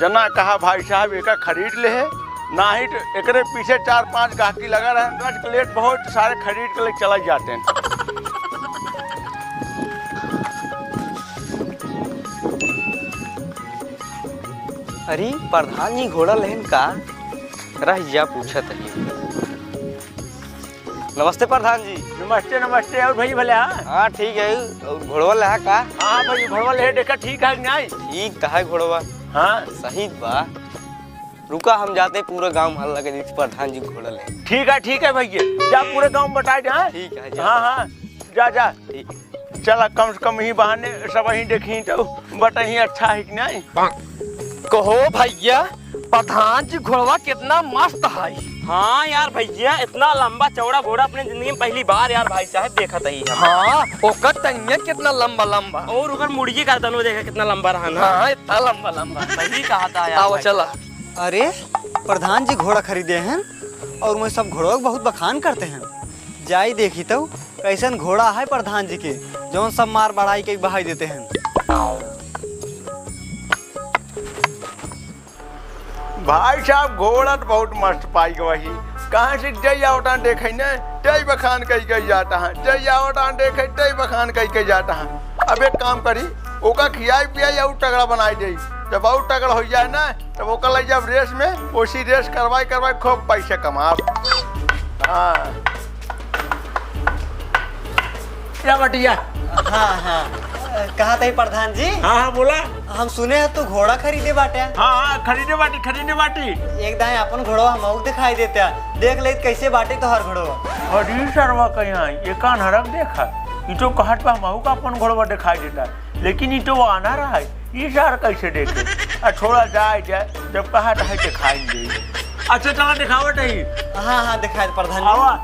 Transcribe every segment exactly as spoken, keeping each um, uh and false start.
जना कहा भाई साहब, एका खरीद लेहे, नाही तो एकरे पीछे चार पांच गाहकी लगा रहे, रोज के लेट बहुत सारे खरीद के ले चला जाते हैं। अरे, प्रधान जी घोड़ा लेहन का? रह जा, पूछत ही। नमस्ते प्रधान जी। नमस्ते, नमस्ते। और भाई भले, हाँ? हाँ, ठीक है। और घोड़वा लेहा का? हाँ भाई, घोड़वा लेहे, देखा ठीक है कि नहीं? ठीक तो है घोड़वा। हाँ। सही बा। रुका, हम जाते पूरा गांव मोहल्ला के बीच प्रधान जी घोड़ा ले। ठीक है, ठीक है भैया, जा पूरे गांव में बता दे, हाँ? ठीक है, जा। हाँ, हाँ, जा, जा। ठीक। चला, कम से कम ही बहाने सब ही देखी तो बटही अच्छा है कि नहीं? कहो भैया, प्रधान जी घोड़वा कितना मस्त है। हाँ यार भैया, इतना लंबा चौड़ा घोड़ा अपने जिंदगी में पहली बार यार भाई साहब देखत ही हम। हाँ, ओकर टंगिया कितना लंबा लंबा। और ओकर मुड़िए गर्दनो देखा कितना लंबा रहा ना। हाँ, इतना लंबा लंबा। सही कहा था यार आओ भाई। चला। अरे, प्रधान जी घोड़ा खरीदे हैं और मैं सब घोड़ों के बहुत बखान करते हैं। जाई देखी तो कैसन घोड़ा है प्रधान जी के, जौन सब मार बढ़ाई के बहाई देते हैं। भाई साहब, घोड़ा तो बहुत मस्त पाई गवा ही। कहाँ से जई आवता देखे न, तई बखान कई कई जाता है, जई आवता देखे, तई बखान कई कई जाता है। अब एक काम करी, ओका खियाई पियाई और तगड़ा बनाई दे। जब और तगड़ा हो जाए ना, तब ओका ले जाब रेस में, ओसी रेस करवाई करवाई खूब पैसे कमाब। हाँ। या बटिया। हाँ, हाँ। कहा तही प्रधान जी? हाँ, हाँ, बोला। हम सुने हैं तू घोड़ा खरीदे बाटे। हाँ, हाँ, खरीदे बाटी, खरीदे बाटी। एक दाएं अपन घोड़वा हमहू दिखाई देते, देख लेत कैसे बाटे तोहर घोड़वा। अरे सरवा कहीं आई, ये कान हरक देखा, ई तो कहत बा हमहू का अपन घोड़वा दिखाई देता, लेकिन ई तो आना रहा है। ई सार कैसे देखे? आ, छोड़ा जाए, जाए, जब कहा रहे के खाई ले। अच्छा, चला दिखावत है। हाँ, हाँ, दिखाए प्रधान जी। आवा।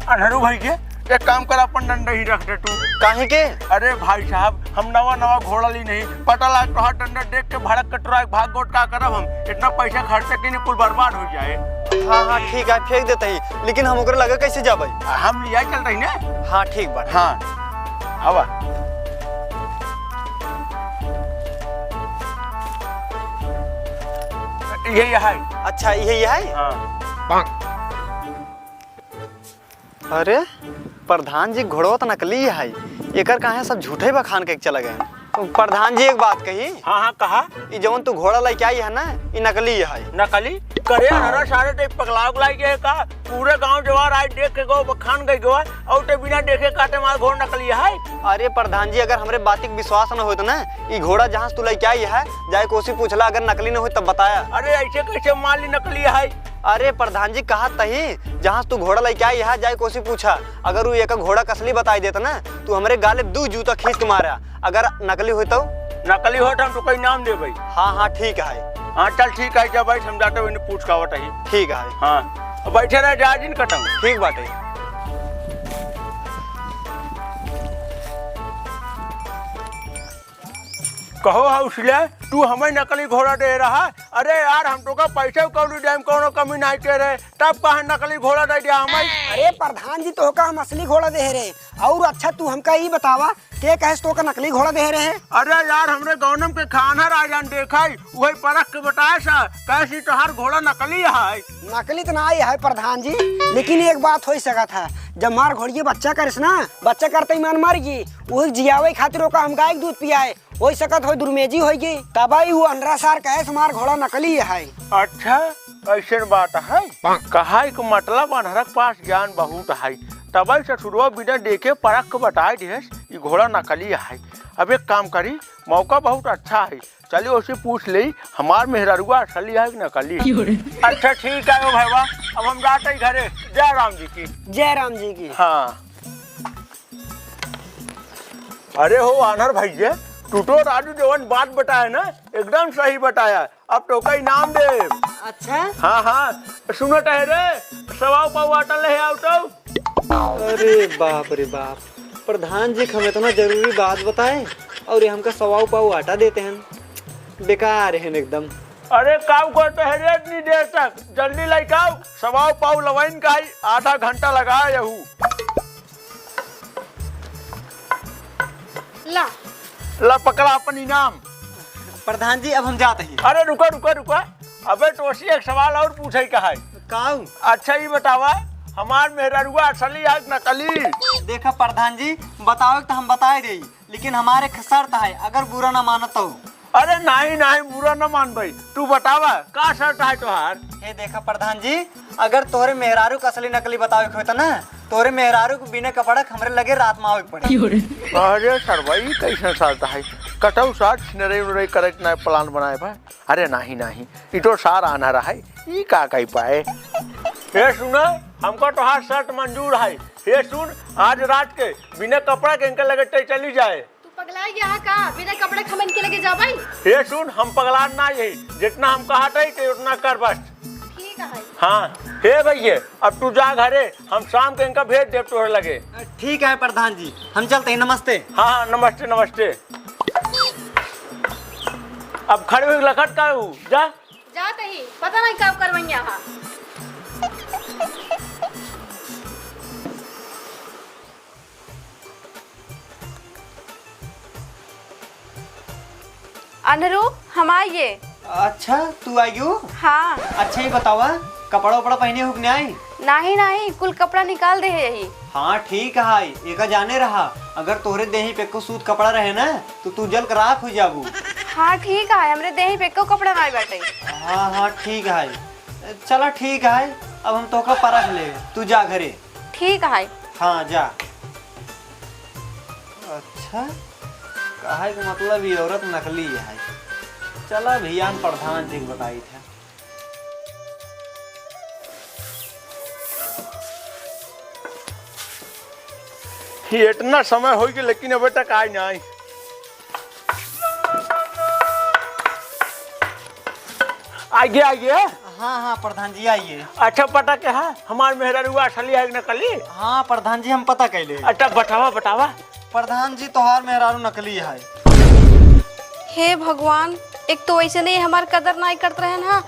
अनहरू भाई के, एक काम कर, अपन डंडा ही रख दे तू। काहे के? अरे भाई साहब, हम नवा नवा घोड़ा ली नहीं, पता लाग तोहार डंडा देख के भड़क के टुरा भाग गोट का करब हम? इतना पैसा खर्चा के नहीं, कुल बर्बाद हो जाए। हाँ, हाँ, ठीक है, फेंक देते ही, लेकिन हम ओकरे लगे कैसे जाबे? हम लिया चलते ही ना। हाँ, ठीक बा। हाँ, आवा। यही है। अच्छा, यही है? हाँ। अरे, प्रधान जी घोड़वा त नकली है, एकर काहे सब झूठे बखान के चला गए? प्रधान जी एक बात कही। हाँ, हाँ, कहा। ई जवन तू घोड़ा लेके आई है ना, ई नकली है। नकली? करे हरा सारे ते पगला उगलाई गए का? पूरे गांव जवार आज देख के गो बखान गई गो, और ते बिना देखे काटे मार घोड़ा नकली है। अरे प्रधान जी, अगर हमरे बात के विश्वास न होत ना, ई घोड़ा जहाँ से तू लेके आई है, जाए कोसी पूछला, अगर नकली न होई तब बताया। अरे ऐसे कैसे मान ली नकली है? अरे प्रधान जी, कहा तही, जहाँ से तू घोड़ा लेके आई है, जाए कोसी पूछा। अगर वो एक घोड़ा कसली बताई देता ना, तू हमरे गाले दू जूता खींच के मारा। अगर नकली होई तो? नकली होई तो हम तो कोई नाम दे भाई। हाँ, हाँ, ठीक है। हाँ, चल ठीक है, जब भाई समझाते हुए पूछ का आवत है। ठीक है। हाँ, अब बैठे रह जा, जिन कटम। ठीक बाटे। कहो हौसले, तू हमें नकली घोड़ा दे रहा? अरे यार, हम तो का पैसे कौड़ी देम कौनो कमी नहीं के रहे, तब कहा नकली घोड़ा दे दिया हमें? अरे प्रधान जी, तो का हम असली घोड़ा दे रहे। और अच्छा, तू हमका ई बतावा, के कहेस तो का नकली घोड़ा दे रहे? अरे यार, हमरे गौनम के खानहर आ जान देखाई, वही परख के बताए सा, कैसी तोहार घोड़ा नकली है। नकली तो ना ही है प्रधान जी, लेकिन एक बात हो सकत है, जब मार घोड़िए बच्चा करिस ना, बच्चा करते ही मान मर गई, वही जियावे खातिर ओका हम गाय के दूध पियाए, हो सकत हो दुर्मेजी होई गई, तबई वो अंडरा सार कहे हमार घोड़ा नकली है। अच्छा, ऐसे बात है? कहाई के मतलब अनहरा के पास ज्ञान बहुत है, तबई ससुरवा बिना देखे परख के बताए दिहस, ई घोड़ा नकली है। अब एक काम करी, मौका बहुत अच्छा है, चलिए उसे पूछ ले, हमार मेहरारुआ असली है कि नकली? अच्छा ठीक है ओ भैया, अब हम जाते ही घरे। जय राम जी की। जय राम जी की। हाँ। अरे हो आनर भैया, टूटो राजू जवन बात बताया ना, एकदम सही बताया। अब तो का इनाम दे। अच्छा? हाँ, हाँ। सुनो टहरे, सवाओ पाव आटा ले आओ तो। अरे बाप रे बाप, प्रधान जी के हम इतना जरूरी बात बताए और ये हमका सवाओ पाव आटा देते हैं, बेकार है एकदम। अरे काम करते हैं रे इतनी देर तक, जल्दी लेके आओ, सवाओ पाव लवाइन का ही आधा घंटा लगा यहू। ला। ला, पकड़ा अपन इनाम। प्रधान जी, अब हम जात ही। अरे, रुका, रुका, रुका। अबे, तोसी एक सवाल और पूछे का है। काऊ? अच्छा, ई बतावा, हमार मेहरारुआ असली है कि नकली? देखा प्रधान जी, बतावे तो हम बताए देई, लेकिन हमार एक शर्त है, अगर बुरा ना मानत तो। अरे नाहीं, नाहीं, बुरा ना मानबे। तू बतावा, का शर्त है तोहार? हे देखा प्रधान जी, अगर तोरे मेहरारू के असली नकली बतावे के होता ना, तोरे मेहरारू के बिना कपड़ा के हमरे लगे रात में आवे के पड़े। अरे सरवा, ई कैसन शर्त है? कटऊ सार छिनरई उनरई करे के ना plan बनाए बा। अरे नाहीं, नाहीं, ई तो सार आन्हरा है, ई का कही पाए? हे सुना, हमका तोहार शर्त मंजूर है। हे सुन, आज रात के बिना कपड़ा के इनके लगे ते चली जाए। तू पगला गया है का? बिना कपड़े के हम इनके लगे जाबई? हे सुन, हम पगला ना यही, जितना हम कहत हई ते उतना कर बस। ठीक है। हाँ, हे भैया, अब तू जा घरे, हम शाम के इनका भेज देब तोहरे लगे। ठीक है प्रधान जी, हम चलते हैं, नमस्ते। हाँ, हाँ, नमस्ते, नमस्ते। अब खड़े हुए लखत का हूँ, जा। जात ही, पता नहीं कब करवैया हा। अनरू, हम आइए। अच्छा, तू आइयो? हाँ। अच्छा, ये बतावा, कपड़ा उपड़ा पहने हो कि नहीं? नहीं, नहीं, कुल कपड़ा निकाल दे है यही। हाँ, ठीक है, एका जाने रहा, अगर तोहरे देही पे एको सूत कपड़ा रहे ना, तो तू जल के राख हो जाबू। हाँ, ठीक है, हमरे देही पे एको कपड़ा नहीं बाटे। हाँ, हाँ, ठीक है, चला, ठीक है, अब हम तोहका परख ले, तू जा घरे। ठीक है। हाँ, जा। अच्छा, कहे के मतलब, ये औरत नकली है। चला, अभियान प्रधान जी के बताई था। ये इतना समय हो गया, लेकिन अबे तक आए ना आई। आइए, आइए। हाँ, हाँ, प्रधान जी, आइए। अच्छा, पता के है, हमार मेहरारुआ असली है कि नकली? हाँ, प्रधान जी, हम पता कैले। अच्छा, बतावा, बतावा। प्रधान जी, तोहार मेहरारू नकली है। हे भगवान, एक तो वैसे नहीं हमार कदर नाई करत रहन हा,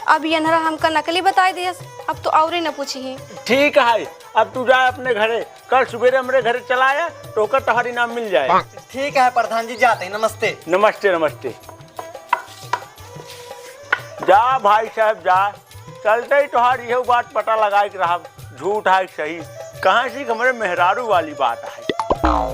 अब ये अनहरा हमका नकली बताई दियस, अब तो और ही न पूछी ही। ठीक है, अब तू जा अपने घरे, कल सुबेरे हमरे घरे चला आया, तो ओकर तोहार इनाम मिल जाए। ठीक है प्रधान जी, जाते हैं, नमस्ते। नमस्ते, नमस्ते। जा भाई साहब, जा। चलते ही तोहार इहो बात पता लगाए के रहब, झूठ है कि सही, कहाँ से हमरे मेहरारू वाली बात है।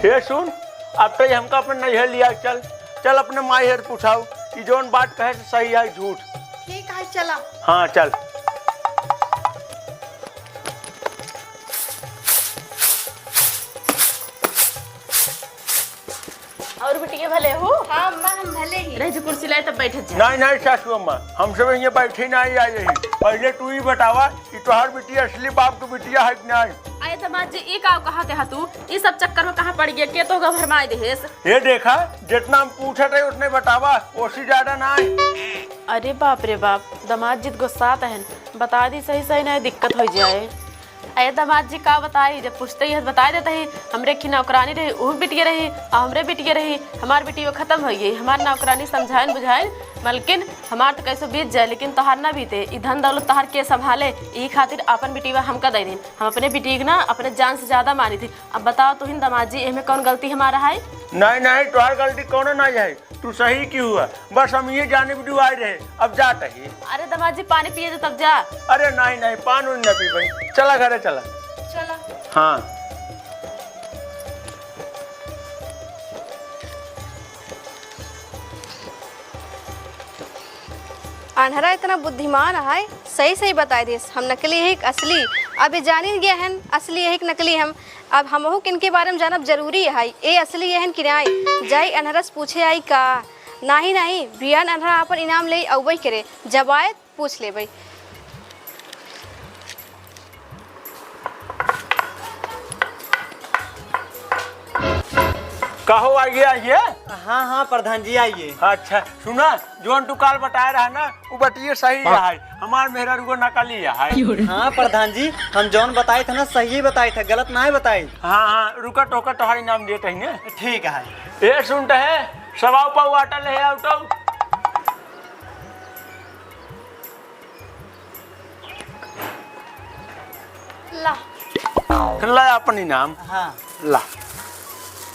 हे सुन, अब तो हमका अपन नैहर लिया चल, चल अपने माई हर पूछाऊ कि जौन बात कहे से सही है झूठ। ठीक है, चला। हाँ, चल। और बिटिया भले हो? हाँ अम्मा, हम भले ही। रह जो कुर्सी लाए तब बैठत जा। नहीं, नहीं सासू अम्मा, हम सब यहाँ बैठे नहीं आए रही। पहले तू ही बतावा कि तोहार बिटिया असली बाप की बिटिया है कि नहीं? अरे दामाद जी, ई का कहत है तू? ई सब चक्कर में कहाँ पड़ गया? के तोहका भरमाए देहेस? ये देखा, जितना हम पूछत है उतने बतावा, ओसी ज्यादा नहीं। अरे बाप रे बाप, दामाद जी त गुस्सात हन। बता दी सही सही, नहीं दिक्कत हो जाए। अरे दामाद जी का बताई, जब पूछते ही बता देते ही, हमरे खी नौकरानी रही, ऊ बिटिया रही, आ हमरे बिटिया रही, हमार बिटिया खत्म हो गई, हमार नौकरानी समझाइन बुझाइन, मलकिन हमार तो कैसे बीत जाए, लेकिन तोहार ना बीते, ई धन दौलत तोहार के संभाले, ई खातिर अपन बिटिया हमका दे दीन, हम अपने बिटिया के ना अपने जान से ज्यादा मानी थी। अब बताओ तुहिन दामाद जी, एमे कौन गलती हमारा है? नहीं, नहीं, तोहार गलती कौनो नहीं है। तू सही की हुआ, बस हम ये जाने भी आए रहे, अब जात ही। अरे दामाद जी, पानी पिए दे तब जा। अरे नहीं, नहीं, पानी उनी ना पीबे, चला घरे चला। चला। हाँ। अनहरा इतना बुद्धिमान है, सही सही बताए दिस, हम नकली है कि असली। अब ये जानी गया है असली है कि नकली हम। अब हमहू के इनके बारे में जानब जरूरी है, ए असली यहन कि नाई? जाई अनहरा से पूछे आई का? नाही, नाही, बिहान अनहरा आपन इनाम ले अउबे करे, जब आए पूछ लेबे। कहो आइए, आइए। हाँ, हाँ, प्रधान जी, आइए। अच्छा, सुना, जौन तू काल बताए रहा ना, उ बतिये सही है। हमार मेहरारू को नकली है। हाँ, प्रधान जी, हम जौन बताए थे ना, सही बताए थे, गलत ना बताए। हाँ, हाँ, रुका, तोहका तोहार इनाम देत ही ना। ठीक है। ए, सुनत है, सवा पाव आटा ले आओ तो। ला। ला अपन इनाम। हाँ। ला।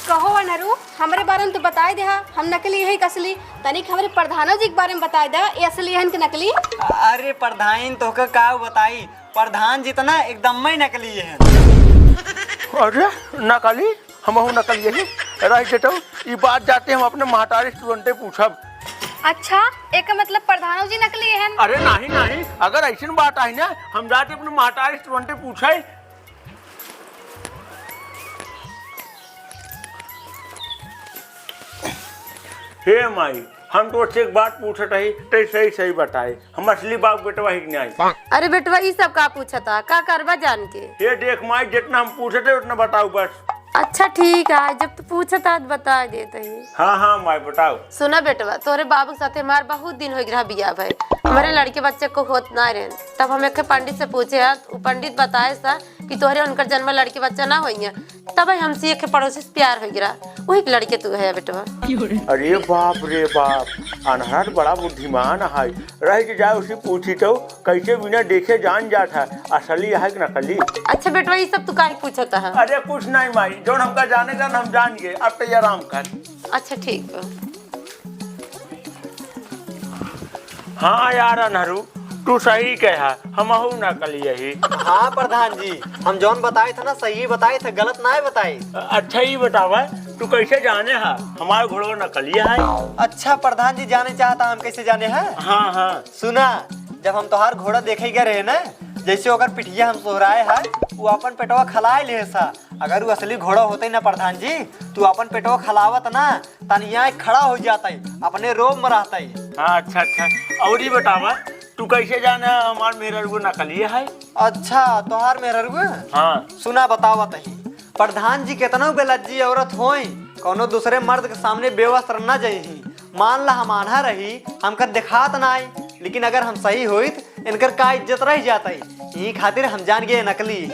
कहो अनहरू, हमरे बारे में तो बताइ देहा, हम नकली हई कि असली? तनिक हमरे प्रधानो जी के बारे में बताइ दे, ये असली हन कि नकली? अरे प्रधान, तोहका का बताई, प्रधान जी त ना एकदम में नकली हन। अरे नकली? हमहू नकली हई। रह जेतऊ, ई बात जाते हम अपने महतारी से तुरंते पूछब। अच्छा, एकर मतलब प्रधानो जी नकली हन? अरे नाहीं, नाहीं, अगर अइसन बात आई ना, हम जाते अपने महतारी से तुरंते पूछे। हे माई, हम तोसे एक बात पूछत हई, तैं सही सही बताए, हम असली बाप बेटवा हई कि नाहीं? अरे बेटवा, ई सब का पूछत ह? का करबा जान के? हे देख माई, जितना हम पूछत हई उतना बताऊ बस। अच्छा ठीक है, जब तू पूछत ह त बताइ देत हई। हाँ हाँ माई, बताऊ। सुना बेटवा, तोरे बाबू के साथे हमार बहुत दिन होइ गया बियाह भए, हमरे लड़के बच्चे को होत ना रहे, तब हम एक पंडित से पूछे ह, उ पंडित बताए सा कि तोहरे उनकर जन्म लड़के बच्चा ना होइहैं। तब हमसे एक पड़ोसी से प्यार होइ गया, वही के लड़के तू है बेटवा। अरे बाप रे बाप, अनहरा त बड़ा बुद्धिमान है। रह के जाए उसे पूछी तो कैसे बिना देखे जान जात है, असली है कि नकली। अच्छा बेटवा, ये सब तू काहे पूछत है? अरे कुछ नहीं माई, जौन हमका जाने का हम जान गए, अब तो ये आराम कर। अच्छा ठीक बा। हाँ यार अनहरू, तू सही कहा, हमहू नकली हई। हाँ प्रधान जी, हम जौन बताइत ह ना, सही बताइत ह, गलत नाहीं बताइत। अच्छा ई बतावा, तू कैसे जाने ह हमार घोड़वा नकली है? अच्छा प्रधान जी, जाने चाहत ह हम कैसे जाने ह? हाँ हाँ। सुना, जब हम तोहार घोड़ा देखे गए रहे ना, जैसे ओकर पिठिया हम सोहराए ह, उ अपन पेटवा खलाए लेहे सा। अगर उ असली घोड़ा होतइ ना प्रधान जी, तू अपन पेटवा खलावत ना, तनिया खड़ा होइ जातइ, अपने रोब में रहतइ। हाँ, अच्छा, अच्छा। अउर ई बतावा, तू कैसे जाना हमार मेहररुआ नकली है? अच्छा, तोहार मेहररुआ? हाँ। सुना, बतावत ही। प्रधान जी केतनउ बेलज्जी औरत होई, कउनो दूसरे मर्द के सामने बेवस्त्र न जइही। मान ला हम आन्हा रही, हमका देखात नाई, लेकिन अगर हम सही होइत, इनकर का इज्जत रह जातइ। यही खातिर हम जान गए नकली।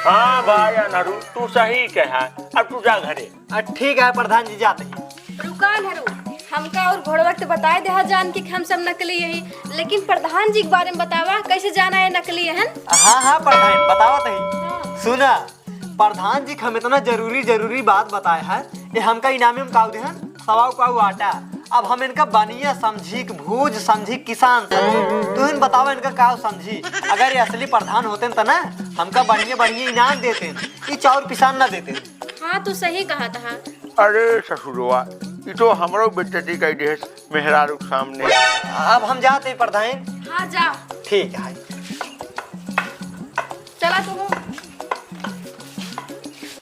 हाँ भाई अनहरू, तू सही कहा। अब तू जा घरे। आ, ठीक है प्रधान जी, जात ही। रुका अनहरू, हमका अउर घोड़वा के बताए देहा जान के कि हम सब नकली हई, लेकिन प्रधान जी के बारे में बतावा, कैसे जाना है नकली हन? हाँ हाँ प्रधान, बतावत ही। हाँ। सुना, प्रधान जी के हम इतना जरूरी जरूरी बात बताए है, ये हमका इनामे में काऊ देहन, सवाऊ पाऊ आटा। अब हम इनका बनिया समझी कि भूज समझी, किसान समझी, तुहिन बतावा इनका काऊ समझी। अगर ये असली प्रधान होतेन त ना, हमका बढ़िया बढ़िया इनाम देतेन, ई चाउर पिसान ना देतेन। हाँ, तू सही कहत ह। अरे ससुरवा, ई तो हमरो बेइज्जती कइ देहस मेहरारू के सामने। अब हम जात ही प्रधान। हाँ, जा। ठीक है।